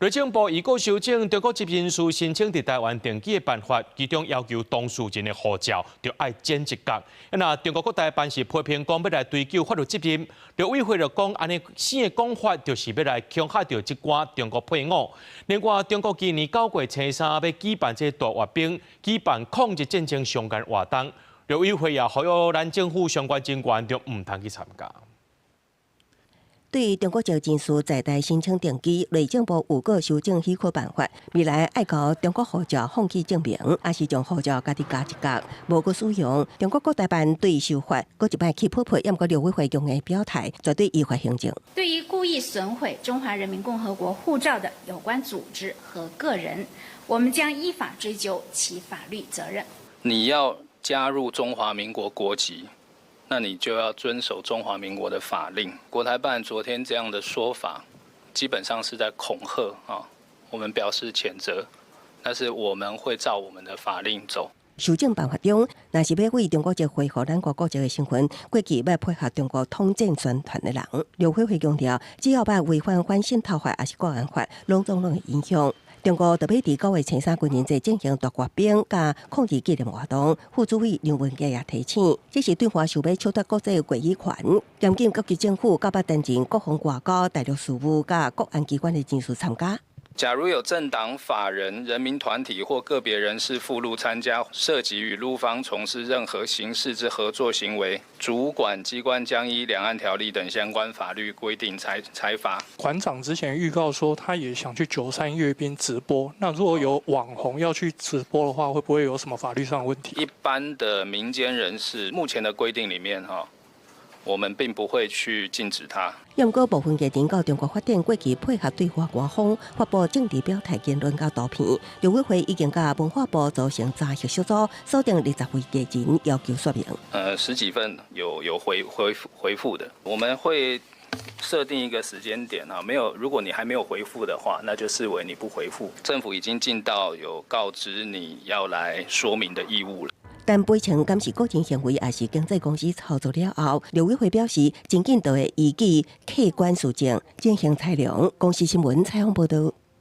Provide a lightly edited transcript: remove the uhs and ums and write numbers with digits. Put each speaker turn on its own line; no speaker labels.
內政部預告修正中國籍人士申請佇台灣定居的辦法，其中要求當事人的護照著愛剪一角。那中國國台辦是批評講欲來追究法律責任，陸委會就講按呢新的講法就是欲來恐嚇著這寡中國配偶。另外，中國今年9月初三欲舉辦這個大閱兵，舉辦抗日戰爭相關活動，陸委會也呼籲咱政府相關人員著毋通去參加。
對中國籍人士在台申請定居，內政部預告修正許可辦法，未來愛交中國護照放棄證明，抑是將護照家己鉸一角，無閣使用。中國國台辦對修法，閣一擺去批評，毋過陸委會強硬表態，絕對依法行政。
對於故意損毀中華人民共和國護照的有關組織和個人，我們將依法追究其法律責任。
你要加入中華民國國籍，那你就要遵守中華民國的法令。國台辦昨天這樣的說法，基本上是在恐嚇啊，我們表示譴責，但是我們會照我們的法令走。
修正辦法中，若是欲為中國籍恢復咱國國籍的身份，過去欲配合中國統戰宣傳的人，陸委會強調，只要捌違反反滲透法抑是國安法，攏總攏會影響。中國特別佇9月初三軍人節進行大閱兵佮抗日紀念活動，副主委梁文傑也提醒，這是對華想欲搶奪國際話語權，嚴禁各級政府佮捌擔任國防外交、大陸事務佮國安機關的人士參加。
假如有政黨、法人、人民團體或個別人士赴陸參加，涉及與陸方從事任何形式之合作行為，主管機關將依兩岸條例等相關法律規定裁罰。
館長之前預告說，他也想去九三閱兵直播。那如果有網紅要去直播的話，會不會有什麼法律上的問題？
一般的民間人士，目前的規定裡面，哈，我們並不會去禁止他。
毋過部分藝人到中國發展，過去配合對華官方發布政治表態言論佮圖片，陸委會已經佮文化部組成查核小組，鎖定20位藝人，要求說明。
十幾份有回覆的，我們會設定一個時間點啊，沒有，如果你還沒有回覆的話，那就視為你不回覆。政府已經盡到有告知你要來說明的義務了。
但賠償敢是個人行為，抑是經紀公司操作了後，陸委會表示，真緊就會依據客觀事證進行裁量。公視新聞採訪報導。